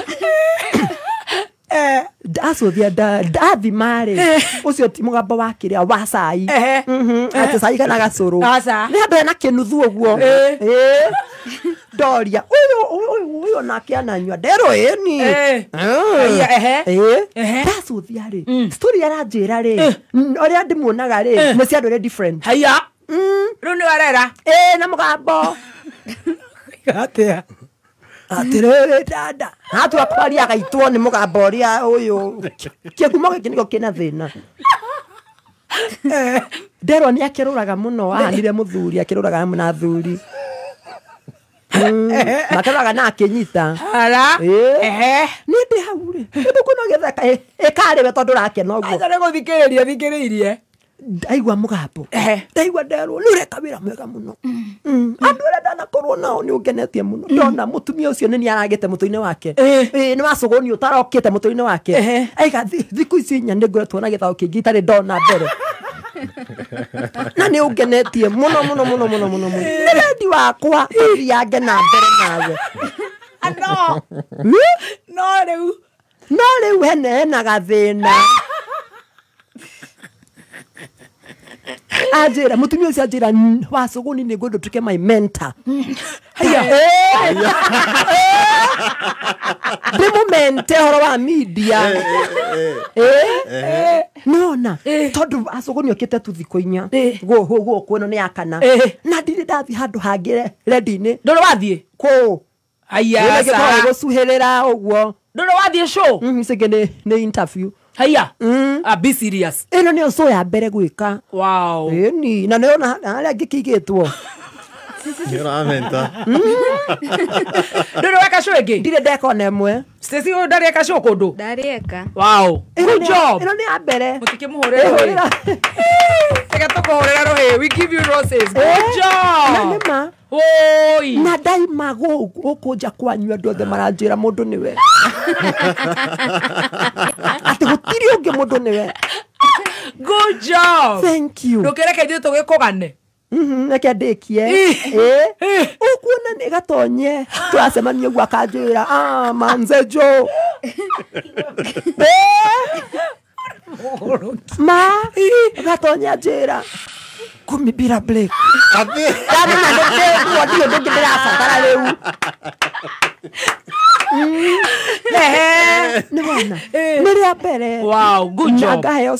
Ndacũthia ndathima rĩ ũcio ti mũgambo wa kĩrĩa wa cai. Atĩ cai kana gacũrũ. Nĩ handũ hena kĩnuthu ũguo. Ndoria ũyũ nake ananyua nderwo ĩni. Ndacũthia rĩ story aranjĩra rĩ ũrĩa ndĩmuonaga rĩ nĩ cia andũ arĩa different. Haya. Rĩu nĩ warera. Ĩĩ, na mũgambo. Atĩa? Atĩrĩrĩ dada. Hatua kwaria agaitwo nĩ mũgambo ũrĩa ũyũ. Kĩhumo gĩkĩ nĩkĩo kĩna thĩna. Nderwo nĩ akĩrũraga mũno, ahanire mũthuri, akĩrũraga hamwe na athuri. Makĩrũraga na akĩnyita. Hara. Ehe. Niĩ ndĩ hau rĩ. Nĩndũkuona ũgĩtheka ĩkarĩ we tondũ ũrakena ũguo. Aca nĩ gũthikĩrĩria thikĩrĩirie. Ndaigua mũgambo. Ndaigua nderwo nĩ ũreka wĩra mwega mũno. Andũ arĩa ndanakorwo nao nĩ ũngenetie mũno. Ndona mũtumia ũcio nĩ aragĩte mũtwe-inĩ wake. Ĩĩ, nĩ wacũgũni ũtarokĩte mũtwe-inĩ wake. Aiga thikũ ici inya nĩ ngoretwo na gĩthaũ kĩngĩ itarĩ ndona mbere. Na nĩ ũngenetie mũno mũno mũno mũno mũno mũno. Nĩ wendi wakwa tũthiange na mbere nawe. No. No rĩu. No rĩu hena gathĩna. Anjĩra mũtumia ũcio anjĩra wacũgũni nĩ ngwenda ũtuĩke my mentor. Haya. Ndĩmũmente ũhoro wa media. Nĩwona tondũ acũgũni okĩte tu thikũ inya gũkũ ĩno nĩ ya kana. Na ndirĩ ndathiĩ handũ hangĩ rendi-inĩ. Ndũrĩ wathiĩ? Kũ? Haya. Gũcuhĩrĩra ũguo. Ndũrĩ wathiĩ show? Ici ingĩ nĩ interview. Haya. Be serious. Ĩno nĩyo show ya mbere gwĩka. Wow. Ĩni, na nĩona harĩa ngĩkĩigĩtwo. Nĩ ũramenta. Ndũrĩ weka show ĩngĩ? Ndirĩ ndeka ona ĩmwe. Stacy ũyũ ndarĩ eka show kũndũ? Ndarĩ eka. Wow. Good job. Ĩno nĩ ya mbere. Mũtikĩmũhũrĩre rũhĩ. Reke tũkũhũrĩre rũhĩ. We give you roses. Good job. Na nĩ ma. Oi. Na ndaima gũkũ nja kwanyu andũ othe maranjĩra mũndũ nĩwe. Atĩ gũtirĩ ũngĩ mũndũ nĩwe. Good job. Thank you. Ndũkĩreke ithuĩ tũgĩkũgane. Reke ndĩkie. Ũkuona nĩ gatonye tũracemania ũguo akanjĩra manze jo. Ma Gatonya njĩra kumi bila break. Ndamenya nĩ ndio ndĩ ndĩrabatara rĩu. Nĩ wona. Nĩ rĩa mbere. Wow, good job. Ngaheo.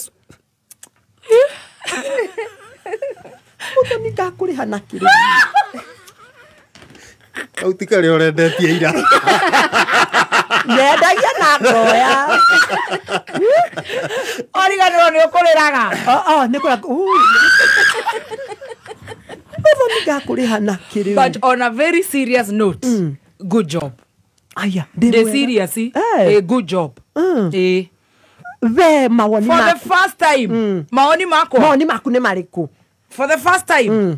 Mũthoni ngakũrĩha na kĩrĩ. Kau ti karĩa ũrendetie ira. Nyendagia na ngoya. Origanĩrwo nĩ ũkũrĩraga. Nĩ kũra. Mũthoni ngakũrĩha na kĩrĩ. But on a very serious note, good job. Aya, ndĩ serious. A good job. Eh. We mawoni For the first time. Mawoni makwa. Mawoni maku nĩ marĩkũ? For the first time.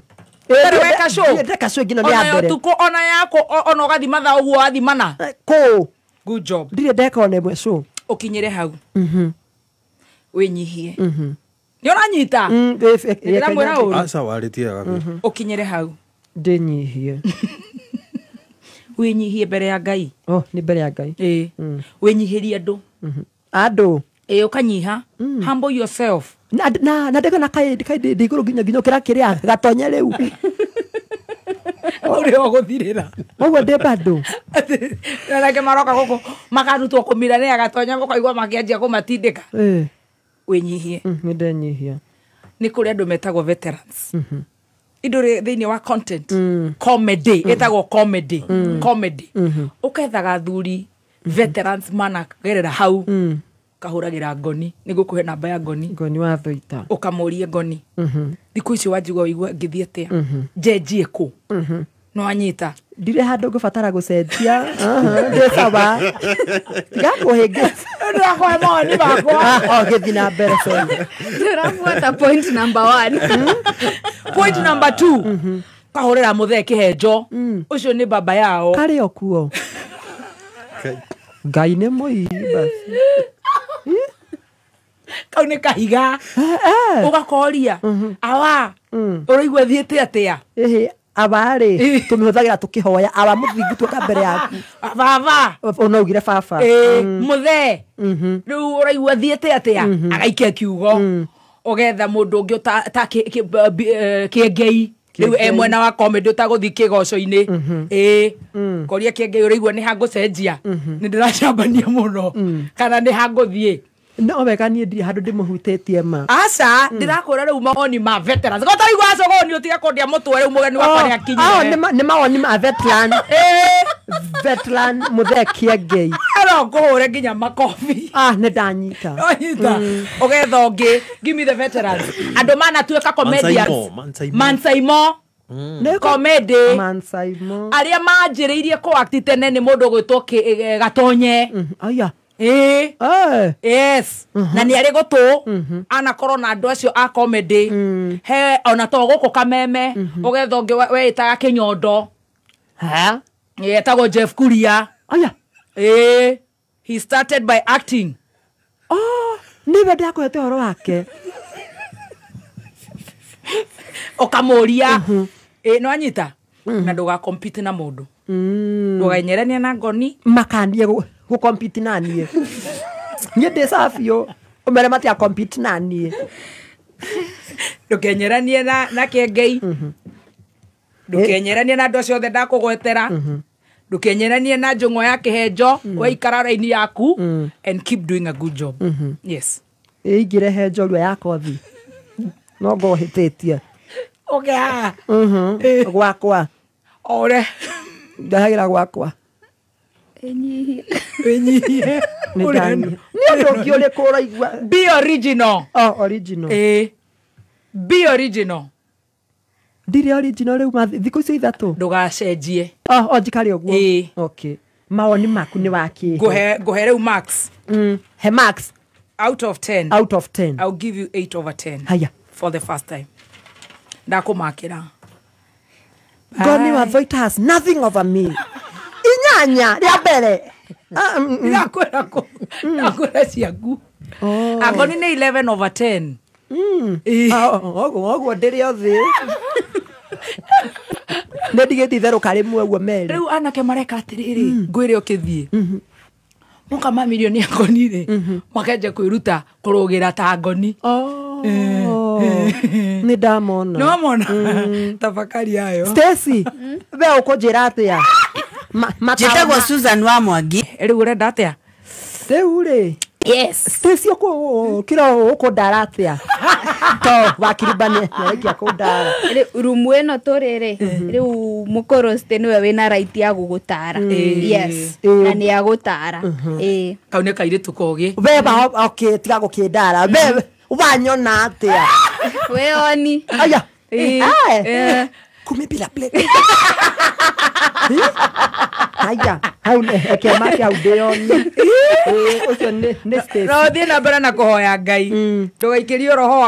Weka show. Ndeka show ngino nĩ ya mbere. Ona tuko ona yako ona ũgathima thaa ũguo wathimana. Kũ? Good job. Ndirĩ ndeka ona ĩmwe show. Ũkinyĩre hau. Wĩnyihie. Nĩ ũranyita? Ndĩramwĩra ũru. Aca warĩtie wega. Ũkinyĩre hau. Ndĩnyihie. Wĩnyihie mbere ya Ngai. Oh, nĩ mbere ya Ngai. Ĩĩ. Wĩnyihĩrie andũ. Andũ. Ĩĩ ũkanyiha. Humble yourself. Na ndeka kai ndĩ igũrũ nginya ũkĩra kĩrĩa gatonye rĩu. Ũrĩa ũgũthirĩra. Ũguo ndĩ bado. Nake maroka gũkũ makarutwo kũmira nĩ agatonya ũkaigua makĩanjia kũmatindĩka. Wĩnyihie. Nĩ ndenyihia. Nĩ kũrĩ andũ metagwo veterans. Indo thĩinĩ wa content. Comedy. Ĩtagwo comedy. Comedy. Ũkethaga athuri veterans managerera hau. Kahũragĩra ngoni. Nĩ ngũkũhe namba ya ngoni. Ngoni wa Thoita. Ũkamũrie ngoni. Thikũ ici wanjigua ũigua ngĩthiĩ atĩa. Njenjie kũ. No anyita. Ndirĩ handũ ngũbatara gũcenjia. Ndĩ sawa. Tiga kũhĩngĩca. Ndĩrakũhe mawoni makwa. Gĩthiĩ na mbere sorry. Tũrabuata point number 1. Point number 2. Kahũrĩra mũthee kĩhenjo. Ũcio nĩ baba yao. Karĩ o kuo. Ngai nĩ mũiyi basi. Kau nĩ kahiga. Ũgakoria. Awa. Ũraigua thiĩte atĩa? Awa rĩ tũmĩhũthagĩra tũkĩhoya. Awa mũthingu tuoka mbere yaku. Baba. Ona ugire baba. Mũthee. Rĩu ũraigua thiĩte atĩa? Agaikia kiugo. Ũgetha mũndũ ũngĩ ta Kĩengei. Rĩu e mwena wa comedy ũtagũthiĩ kĩgoco-inĩ. Ĩĩ. Koria Kĩengei ũraigua nĩ ha ngũcenjia. Nĩ ndĩracambania mũno. Kana nĩ ha ngũthiĩ. No wega niĩ ndirĩ handũ ndĩmũhutĩtie ma. Aca, ndĩrakwĩra rĩu mawoni ma veterans. Go tarigua acogoni ũtige kũndia mũtwe rĩu mũgeni wakwa nĩ akinyire. Nĩ mawoni ma veteran. Veteran mũthee Kĩengei. No ngũhũre nginya makobi. Nĩ ndanyita. Wanyita. Ũgetha ũngĩ. Give me the veterans. Andũ manatuĩka comedians. Mansaimo. Comedy. Mansaimo. Arĩa manjĩrĩirie kũ-act tene nĩ mũndũ ũgwĩtwo Gatonye. Aya. Yes. Na nĩ arĩ gũtũ. Anakorwo na andũ acio a comedy. He ona to gũkũ Kameme. Ũgetha ũngĩ weĩtaga Kĩnyondo. Etagwo Jeff Kuria. Aya. He started by acting. Nĩwe ndakũhete ũhoro wake. Ũkamũria. No anyita. Na ndũga compete na mũndũ. Ndũgenyeranie na ngoni. Makanie gũ compete na niĩ. Niĩ ndĩ sawa biũ. Ũmere matia compete na niĩ. Ndũkenyeranie na Kĩengei. Ndũkenyeranie na andũ acio othe ndakũgwetera. Ndũkenyeranie na njũng'wa ya kĩhenjo. Waikara raini yaku and keep doing a good job. Yes. Ĩingĩre he njorua ya kothi. No ngorwo hĩtĩtie. Ũke haha. Gwakwa. Ore. Ndahagĩra gwakwa. Wĩnyihie. Wĩnyihie. Nĩ ũndũ ũngĩ ũrĩkũ ũraigua? Be original. Oh, original. Be original. Ndirĩ original rĩu thikũ icio ithatũ. Ndũgacenjie. Njikare ũguo. Okay. Mawoni maku nĩ wakĩ? Ngũhe rĩu max. He max. Out of 10. Out of 10. I'll give you 8 over 10. Haya. For the first time. Ndakũmakĩra. Ngoni wa Thoita has nothing over me. Inyanya rĩa mbere. Ndakwĩra ciaku. Angoni nĩ 11 over 10. Ũguo ndĩrĩ o thĩ. Nĩ ndigĩte itherũka rĩmwe ũguo merĩ. Rĩu anake mareka atĩrĩrĩ, ngwĩre ũkĩthiĩ. Moka ma milioni ya ngoni rĩ, makenja kwĩruta kũrũgĩra ta ngoni. Nĩ ndamona. Nĩ wamona? Tafakari ayo. Stacy, we ũkũnjĩra atĩa? Njĩtagwo Susan wa Mwangi. Rĩu ũrenda atĩa? Rĩu rĩ. Yes. Stacy ũkũkĩra ũkũndara atĩa? To wakirumba nĩ arekia kũndara. Rumu ĩno tũrĩ rĩ, rĩu mũkũrũ Stay nĩwe wĩna right ya gũgũtara. Yes. Na nĩ agũtara. Kau nĩ kairĩtu kogĩ. We ba okay tiga gũkĩndara. We wanyona atĩa? We oni. Aya. Kumi bila plate. Aya, hau eke make hau ndĩoni. Ũcio nĩ Stacy. No thiĩ na mbere na kũhoya Ngai. Ndũgaikĩrio roho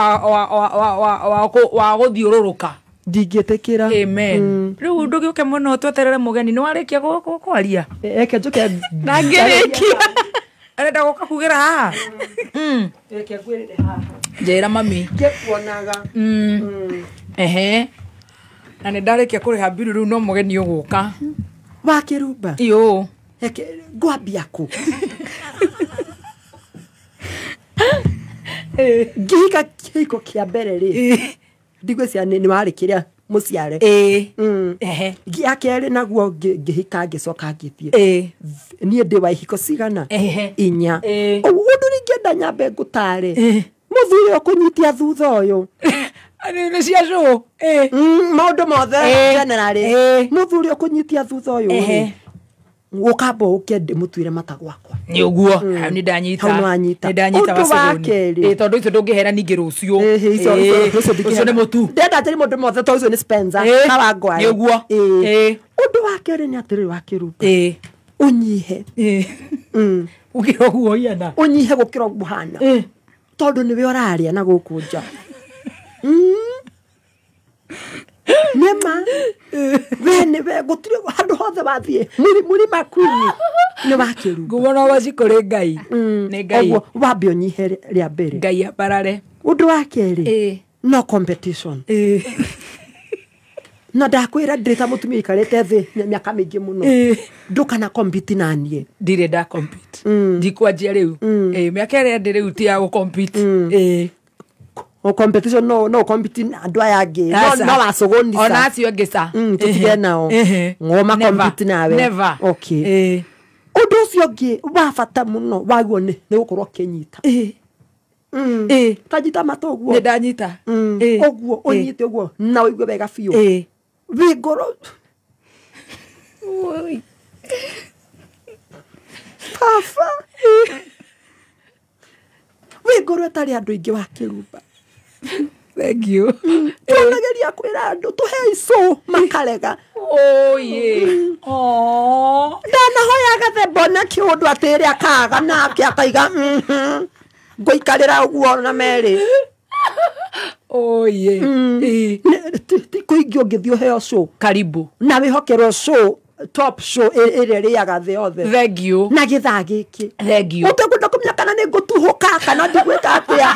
wa gũthiũrũrũka. Ndingĩtĩkĩra. Amen. Rĩu ndũgĩũke mũno tweterere mũgeni nĩ warĩkia kwaria. Eke njũke na ngĩrĩkia. Arenda gũka kugĩra haha. Eke ngwĩrĩre haha. Njĩra mami. Ngĩkuonaga. Ehe. Na nĩ ndarĩkia kũrĩha mbiru rĩu no mũgeni ũgũka. Wakĩrumba. Iyo. Eke ngwambia kũ? Ngĩhika kĩhiko kĩa mbere rĩ. Ndigwĩciria nĩ warĩ kĩrĩa mũciare. Ehe. Gĩa kerĩ naguo ngĩhika ngĩcoka ngĩthiĩ. Niĩ ndĩ wa ihiko cigana? 4. Ũndũ ingĩenda nyambe ngũtare. Mũthuri ũkũnyitia thutha ũyũ. Nĩ cia cũũ. Maũndũ mothe generally. Mũthuri ũkũnyitia thutha ũyũ rĩ. Ũkamba ũke ndĩmũtuĩre mata gwakwa. Nĩ ũguo. Hau nĩ ndanyita. Hau nĩ wanyita. Nĩ ndanyita Ũndũ wa wacũgũni. kerĩ. Tondũ icio ndũngĩhera ningĩ rũciũ. Ũcio nĩ mũtu. Ndenda njĩre mũndũ mothe tondũ ũcio nĩ Spencer. Kawangwae. Nĩ ũguo. Ũndũ wa kerĩ nĩ atĩrĩrĩ wakĩrumba. Ũnyihe. Ũkĩra ũguo iana. Ũnyihe gũkĩra ũguo ũhana. Tondũ nĩwe ũrarĩa na gũkũ nja. Nĩma. We nĩwe gũtirĩ handũ hothe wathiĩ. Mũrima kwini nĩ wakĩrumba. Ngumo no waci kũrĩ Ngai. Nĩ Ngai. Ũguo wambe ũnyihe rĩa mbere. Ngai ambarare. Ũndũ wa kerĩ. No competition. Na ndakwĩra ndĩ ta mũtumia ikarĩte thĩ mĩaka mĩingĩ mũno. Ndũkana compete na niĩ. Ndirĩ nda compete. Ndikwanjia rĩu. Mĩaka ĩrĩa ndĩ rĩu ti ya gũ compete. O competition no compete na andũ aya angĩ. No wacũgũni. Ona acio angĩ ca. Tũtige nao. Ngoma compete nawe. Never. Okay. Ũndũ ũcio ũngĩ wa bata mũno waguo nĩ gũkorwo ũkĩnyita. Tanyita mata ũguo. Nĩ ndanyita. Ũguo ũnyite ũguo na ũigue wega biũ. Wĩ ngoro. Baba. Wĩ ngoro ĩtarĩ andũ aingĩ wakĩrumba. Thank you. Tũnageria kwĩra andũ tũhe icũ makarega. Ndanahoya gathemba ona kĩũndũ atĩ ĩrĩa akaga nake akaiga ngũikarĩra ũguo na merĩ. Ti kũingĩ ũngĩthiĩ ũheo cũ. Karibu. Na wĩhokerwo cũ top show ĩrĩa ĩrĩaga thĩ yothe. Thank you. Na gĩthaa gĩkĩ. Thank you. Ũtekwenda kũmenya kana nĩ ngũtuhũka kana ndigwĩka atĩa.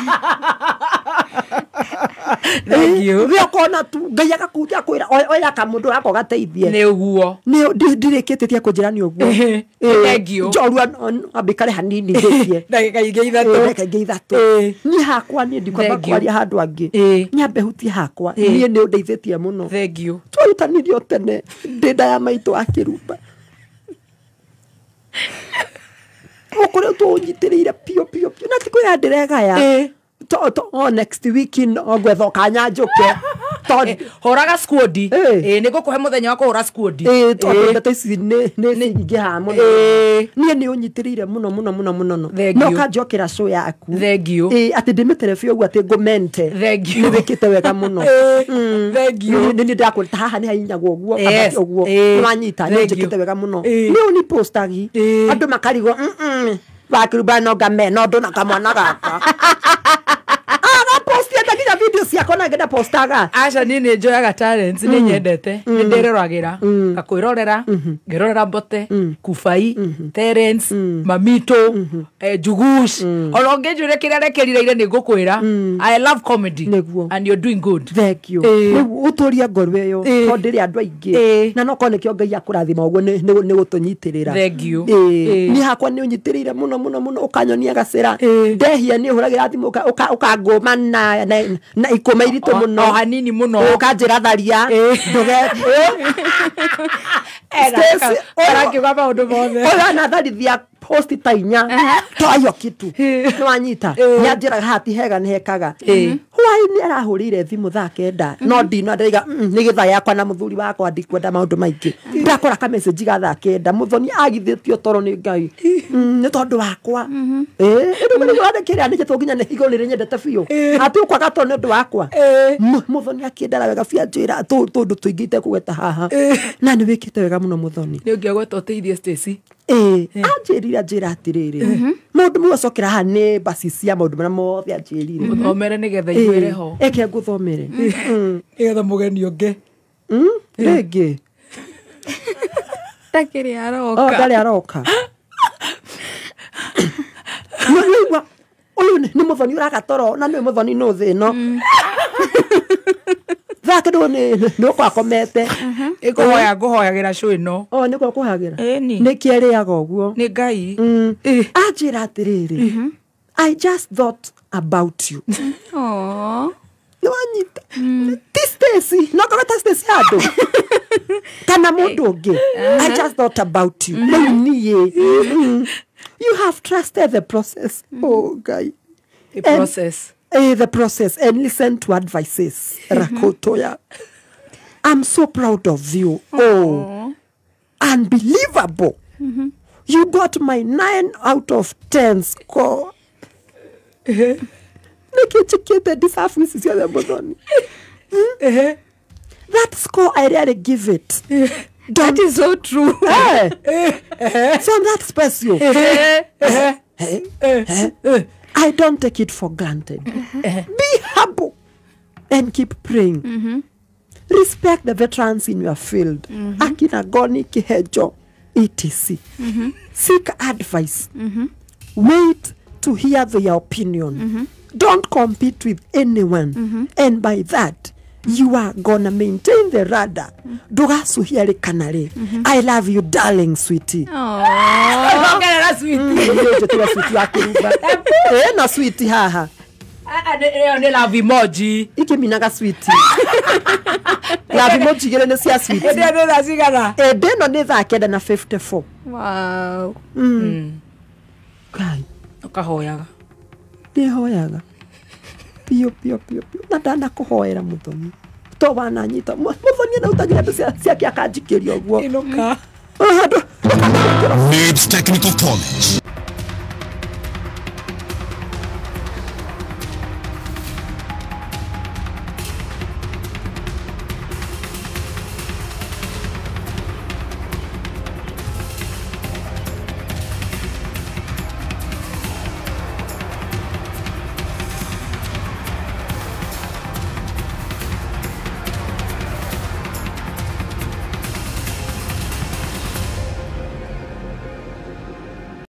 Thank you. We ũkona tu Ngai agakũhutia akwĩra oya kamũndũ gaka ũgateithie. Nĩ ũguo. Ndirĩkĩtie kũnjĩra nĩ ũguo. Thank you. Njorua ambĩkare hanini ndĩkie. Ndagĩka ingĩ ithatũ. Ndagĩka ingĩ ithatũ. Niĩ hakwa niĩ ndikwamba kwaria handũ angĩ. Nyambe hutie hakwa. Niĩ nĩ ũndeithĩtie mũno. Thank you. Twarutanirio tene ndĩ nda ya maitũ akĩrumba. Ũkũrĩa tũũnyitĩrĩire piũ piũ piũ. Na ti kwĩra ndĩregaya. Next week no gwetha kanya njuke. Horaga squadi. Nĩ ngũkũhe mũthenya wa kũhũra squadi. Tondũ ndeto ici nĩ cingĩhaga mũno. Niĩ nĩ ũnyitĩrĩire mũno mũno mũno mũno. No kanjokera show yaku. Thank you. Atĩ ndĩmĩtere biũ ũguo atĩ ngũmente. Thank you. Nĩ wĩkĩte wega mũno. Thank you. Nĩ ndakwĩra haha nĩ hainyagwo ũguo ũguo. Nĩ wanyita nĩ njĩkĩte wega mũno. Nĩ ũnipostagi. Andũ makarigwo wakĩrumba no ngame no ndũna kamwana gaka. Agapostia nginya video ciakwa na ngenda postaga aca niĩ nĩ njoyaga talents nĩ nyendete nĩ ndĩroragĩra ngakwĩrorera ngĩrorera Mbote Kubai Terence Mamito Jugush ona ũngĩnjũria kĩrĩa arekerire ire nĩ ngũkwĩra. I love comedy. Nĩguo. And you're doing good. Thank you. Rĩu ũtũrie ngoro ĩyo tondũ ndĩrĩ andũ aingĩ na no korwo nĩkĩo Ngai akũrathima ũguo nĩ gũtũnyitĩrĩra. Thank you. Niĩ hakwa nĩ ũnyitĩrĩire mũno mũno mũno ũkanyonia gacĩra ndehia nĩ ũhũragĩra thimũ ũkangũma na ikũma iritũ mũno o hanini mũno ũkanjĩra tharia ndũge arakiuga maũndũ mothe ũyũ anatharithia posti ta inya toyo kitu nĩ wanyita nĩanjĩraga haha ti hega nĩ hekaga hwaĩ-inĩ arahũrĩire thimũ thaa 9 no ndino ndĩraiga nĩ gĩthaa yakwa na mũthuri wakwa ndikwenda maũndũ maingĩ ndakora ka message ga thaa 9 mũthoni agithĩtio toro nĩ Ngai nĩ tondũ wakwa ĩndĩ nĩnjĩtwo nginya nĩ higo rĩrĩ nyendete biũ atĩ ũkwaga toro nĩ ũndũ wakwa mũthoni akĩndara wega biũ anjĩra tũndũ tũingĩ itekũgweta haha na nĩ wĩkĩte wega mũno mũthoni nĩ ũngĩagweta ũteithie Stacy. Anjĩrire anjĩra atĩrĩrĩ maũndũ mau acokera haha nĩ baci cia maũndũ marĩa mothe anjĩrire mũthomere nĩgetha iguĩre ho eke ngũthomere nĩgetha mũgeni ũngĩ rĩngĩ takĩrĩ aroka ndarĩ aroka nĩwaigua ũyũ nĩ mũthoni ũragatoro na nĩwe mũthoni nũ thĩ ĩno thaa kĩndũ nĩ ũkwakomete ĩkũhoya ngũhoyagĩra cũ ĩno nĩ kũhoyagĩra nĩkĩ ĩrĩaga ũguo nĩ Ngai anjĩra atĩrĩrĩ I just thought about you. Nĩ wanyita ti Stacy no ngorwo ta Stacy handũ kana mũndũ ũngĩ I just thought about you rĩu niĩ you have trusted the process. Oh Ngai, the process. The process and listen to advices. Rakotoya, I'm so proud of you. Oh, unbelievable. You got my 9 out of 10 score. That score, I rarely give it. That is so true. So I'm that special. I don't take it for granted. Be humble and keep praying. Respect the veterans in your field. Akina Goni Kihejo, etc. Seek advice. Wait to hear their opinion. Don't compete with anyone. And by that, you are gonna maintain the radar. I love you, darling, sweetie. Na sweetie haha. Nĩ love emoji. Ikiminaga sweetie. Love emoji gere nĩ cia sweetie. Ĩndĩ nĩ thaa cigana? Ĩndĩ ĩno nĩ thaa 9:54. Wow. Ngai. Ũkahoyaga. Ndĩhoyaga. Pio pio pio pio. Na ndanakuhoera muthoni. To wananyita. Muthoni na utagira mbeca ciake akanjikĩria ũguo. Ĩnũka. Nibs Technical College,